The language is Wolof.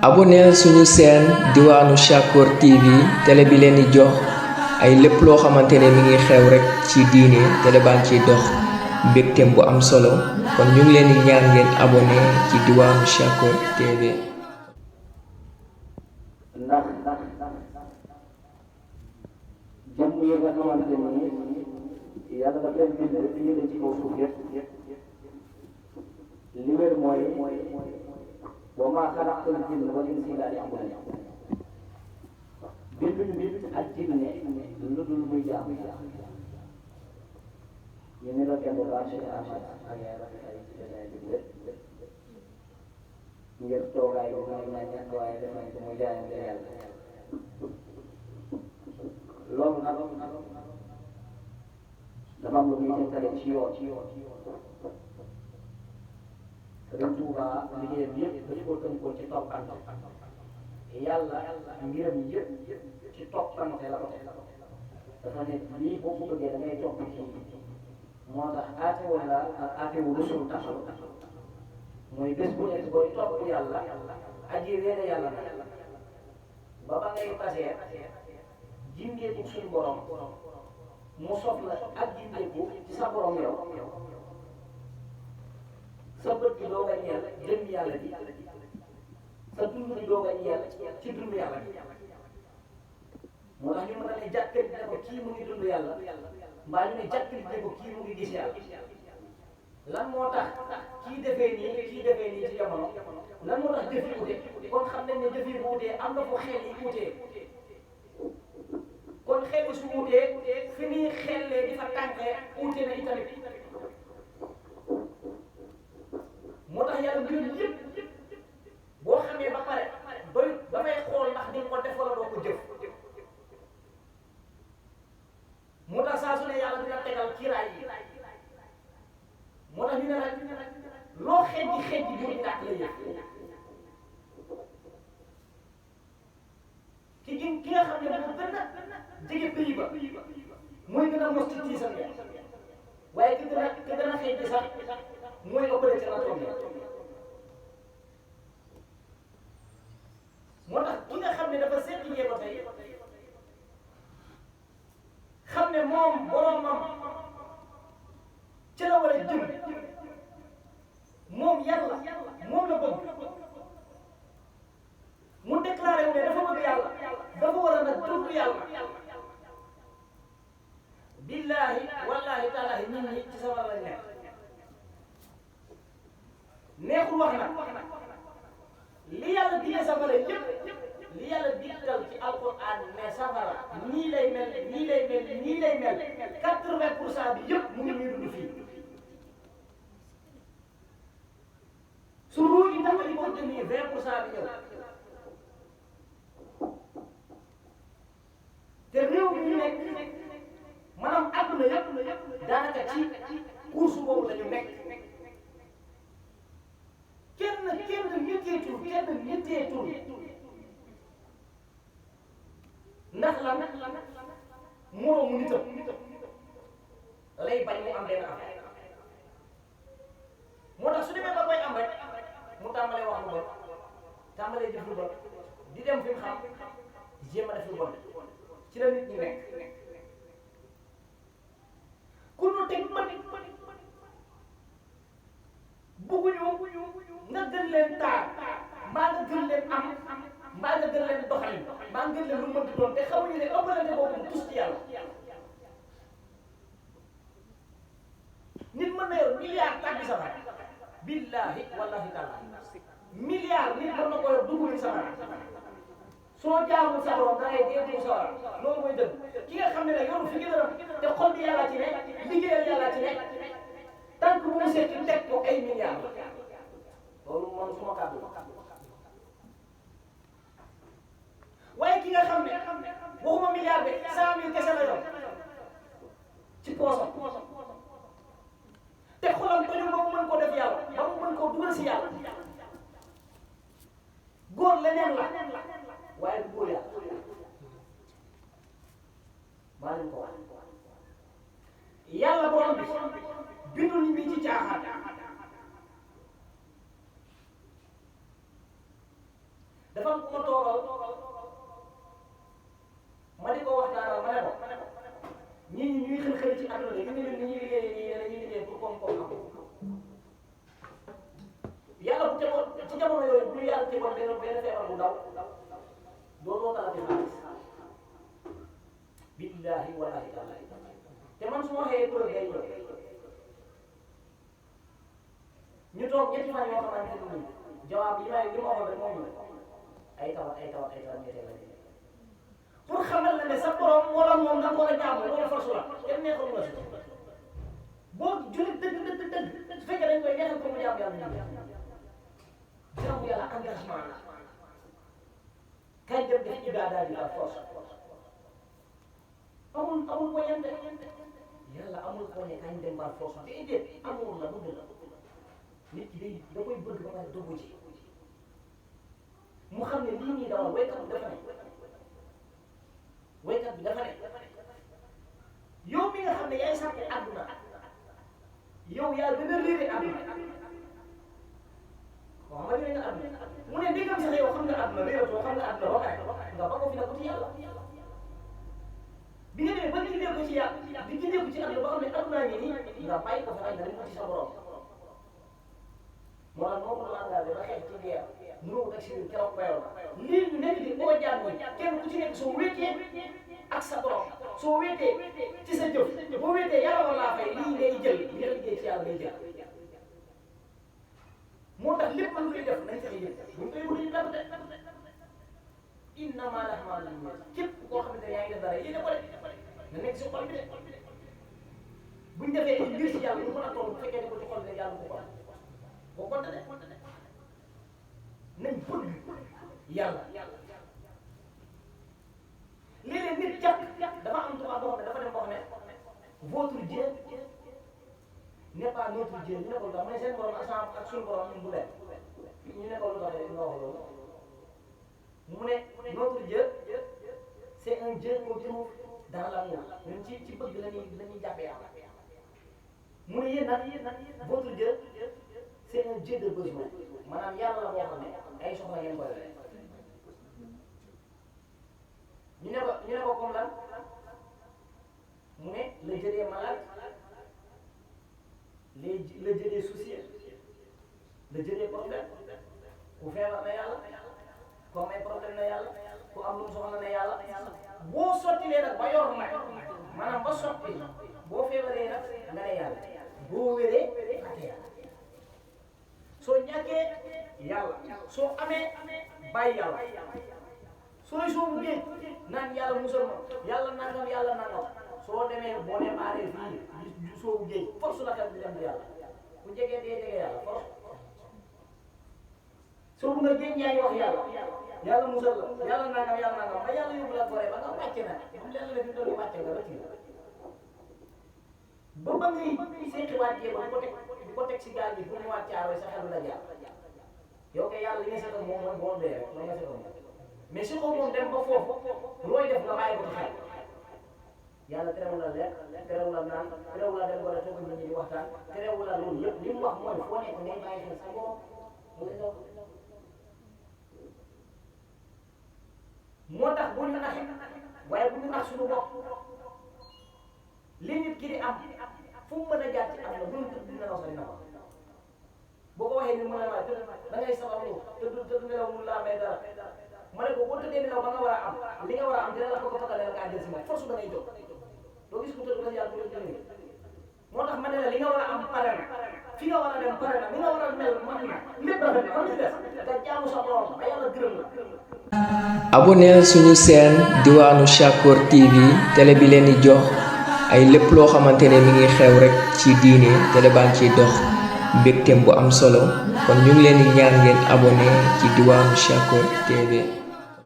abonneel suñu chaîne Diwaanu Shakor TV télé bi leen di jox ay lépp loo xamante ne mi ngi xew rek ci diine télé baa ngi ciy dox mbégteem bu am solo kon ñu ngi leen di ñaan ngeen abonné ci Diwaanu Shakor TV. ndax jëmm yi nga xamante ni yàlla daf leen bind indi ci kaw suuf yëpp li wér mooy wa maa xalaqtul jinna wal insa illaa liya'buduun binduñu nit ak jinne lu dul muy jaamu yàlla ñu ne la kenn bâché ak yaay rafet ay jotaay bi lépp ngir toogaay bi mooy ñaan ñàkk waaye def nañ ko muy jaayante yàlla loolu nag dafa am lu muy tegtale ci yoon Sëriñ Tuubaa liggéeyam yëpp dafa ko tënkoon ci toppante yàlla mbiram yëpp ci toppante la ko dafa ne lii boo ko bëggee da ngay topp ci moo tax aate wala aate wu rusul taxaw mooy bés bu nekk booy topp yàlla aji weene yàlla na ba ngay pasee jingeeku suñu borom mu sof la ak jingeeku ci sa borom yow sa bët bi doo nga ñeel jëm yàlla bi sa dund bi doo nga ñeel ci dund yàlla bi moo tax ñu mën a ne jàkkat ne ko kii mu ngi dund yàlla mbaa ñu ne jàkkat ne ko kii mu ngi gis yàlla lan moo tax kii defee nii ci jamono lan moo tax jëf yi wute kon xam nañ ne jëf yi bu wutee am na fu xel yi wutee kon xel yi su wutee fi muy xellee di fa tànkee wute na itamit moo tax yàlla mbir yëpp boo xamee ba pare doy dafay xool ndax di nga ko def wala doo ko jëf moo tax saa su ne yàlla dina tegal kiiraay yi moo tax ñu ne nag loo xeej ji buy tàkk la yëg ki nga xam ne moo gën a jege pays ba mooy gën a mos ci tiisam ya waaye ki gën a xeej ji sax mooy ëppale ci raton bi moo tax ki nga xam ne dafa seet liggéey ba tey xam ne moom boromam ci la war a jëm moom yàlla moom la bëgg mu déclaré wu ne dafa bëgg yàlla dafa war a nag tudd yàlla billahi wallahi taalahi nit ñi ci sa war lañ nekk neexul wax nag li yàlla diggee safara yëpp li yàlla diggal ci alquran ne safara nii lay mel 80% bi yëpp mu ngi ñuy dund fii su ruu yi tax li ko jëmee 20% bi ñëw te réew mi ñu nekk maanaam àdduna yëpp daanaka ci course boobu la ñu nekk kenn ñetteetul ndax lan moroomu nitam lay bañ mu am benn affaire moo tax su demee ba koy am rek mu tàmbalee wax lu bon tàmbalee def lu bon di dem fi mu xam jéem a def lu bon ci la nit ñi nekk ku ñu teg bugguñu nga gën leen taar mbaa nga gën leen am mbaa nga gën leen doxalin mbaa nga gën leen lu mënti doon te xamuñu ne ëppalante boobu mu tus ci yàlla nit mën na yor milliard tàbbi sa baay billahi wallahi taala milliard nit mën na ko yor dugg sa baay soo jaamul sa borom da ngay dee sa war loolu mooy dëgg ki nga xam ne nag yoru fi gën a te xol bi yàlla ci ne liggéeyal yàlla ci ne tant que mu seeti teg ko ay milliards loolu moom suma kàddu waaye ki nga xam ne waxuma milliard bi 100 000 kese la yor ci poosam te xolam ko ñu ba mu mën ko def yàlla ba mu mën koo dugal si yàlla góor leneen la waaye du góor yàlla maa leen ko wax yàlla borom bi bindu nit ñi ci caaxaan dafa am ku ma toogal ma di ko waxtaanal ma ne ko ñii ñuy xëy ci àdduna bi ñu ne ni ñuy liggéeyee nii dañuy liggéey pour koom-koom am yàlla bu tegoon ci jamono yooyu bu ñu yàlla tegoon benn feebar bu ndaw dootoo talati xaalis billahi wallahi taala te man su ma waxee preuve day ñëw ñu toog ñetti fan yoo xamante ne nii jawaab yi ma waxoon rek moo ñu ay tawat ñetteel la pour xamal la ne sa borom wala moom da nga ko war a jaamu loolu force la kenn neexal nga si boo jullit dëgg su fekkee dañ koy neexal pour mu jaamu yàlla jaamu yàlla engagement la kay dem def ibaada bi par force amul poñante yàlla amul poñe kañ dem par force déedéet amul la bëgg la nit ki day da koy bëgg ba pare dugg ci mu xam ne lii nii dawal waykat bi dafa ne yow mi nga xam ne yaay sàkk àdduna yow yaa gën a réere àdduna waaw nga réere nga àdduna mu ne ndegam sax yow xam nga àdduna réeratoo xam nga àdduna ba pare nga ba ko fi ne ko ci yàlla bi nga demee ba gindee ko ci yàlla di gindee ko ci àdduna ba xam ne àdduna ngi nii nga bàyyi ko fa nga dem ko ci sa borom moo tax noo ko engagé ba xeex ci biir mënoo ko si keroog bayoon lii ñu nekk di boo jàng kenn ku ci nekk soo wéetee ak sa borom soo wéetee ci sa jëf boo wéetee yàlla war laa fay lii ngay jël li nga liggéey ci yàlla ngay jël moo tax lépp lu koy def nañ fexe yëg buñ koy wuti perte innamaa l-a'maalu bin-niyyaat képp koo xamante ne yaa ngi def dara yéene ko de na nekk si xol bi de buñ defee ay mbir ci yàlla lu mën a toll bu fekkee ne ko ci xol bi yàlla ko kon boo konte de nañ bëgg yàlla léeg-léeg nit jàpp dafa am tubaab boo xam ne dafa dem boo xam ne votre Dieu n'est pas notre Dieu ñu ne ko lu tax mu ne seen borom ak suñu borom ñun bu leen ñu ne ko lu tax nga wax loolu mu ne notre Dieu c'est un Dieu qu'on trouve dans l'amour ñun ci bëgg la ñuy jàppee yàlla mu ne yéen nag votre Dieu c'est un Dieu de besoin maanaam yàlla la boo xam ne ay soxla ngeen koy def ñu ne ko comme lan mu ne le Dieu des malades le Dieu des soucis le Dieu des problèmes ku feebar na yàlla ku am ay problème na yàlla ku am lu mu soxla na yàlla boo sottilee nag ba yor nag maanaam ba sotti boo feebaree nag nga ne yàlla boo wéree nga ne yàlla soo ñàkkee yàlla soo amee bàyyi yàlla sooy soobu géej naan yàlla musal ma yàlla nangam soo demee boo démarré fii soobu géej force la xel di dem di yàlla bu jegee dee jege yàlla force soobu nga géej yaa ngi wax yàlla musal la yàlla nangam ba yàlla yóbbu la gore ba nga wàcce na am leen la fi doon wàcce nga rëcc ba ngay seeti wàccee ba di ko teg si gaal gi pour ñu wàccaaroo sa xel la jaar yow kay yàlla li nga seetal moom mooy boo dee rek la nga seetal moom mais su ko moom dem ba foofu looy def nga bàyyi ko ci xel yàlla terewul la lekk terewul la naan terewul la dem wala toog nit ñi di waxtaan terewul la loolu yëpp li mu wax mooy foo nekk ngay bàyyi xel sa borom moo tax bu ñu naxee waaye bu ñu nax suñu bopp li nit ki di am fu mu mën a jaar ci am na bu ñu tëdd dina la wax dina wax boo ko waxee ni mu ne waaye da ngay sababu tëdd nelaw mun laa may dara ma ne ko boo tëddee nelaw ba nga war a am li nga war a am dina la ko fakkalee la kaa jël si moom force da ngay jóg doo gis ku tëdd ba yàlla bu jëlee moo tax ma ne la li nga war a am pare na fi nga war a dem pare na li nga war a mel man na lépp rafet na am ci des nga jaamu sa borom ba yàlla gërëm la. abonneel suñu chaîne Diwaanu Shakor TV télé bi leen di jox ay lépp loo xamante ne mi ngi xew rek ci diine télé baa ngi ciy dox mbégteem bu am solo kon ñu ngi leen di ñaan ngeen abonné ci Diwaanu Shakor TV.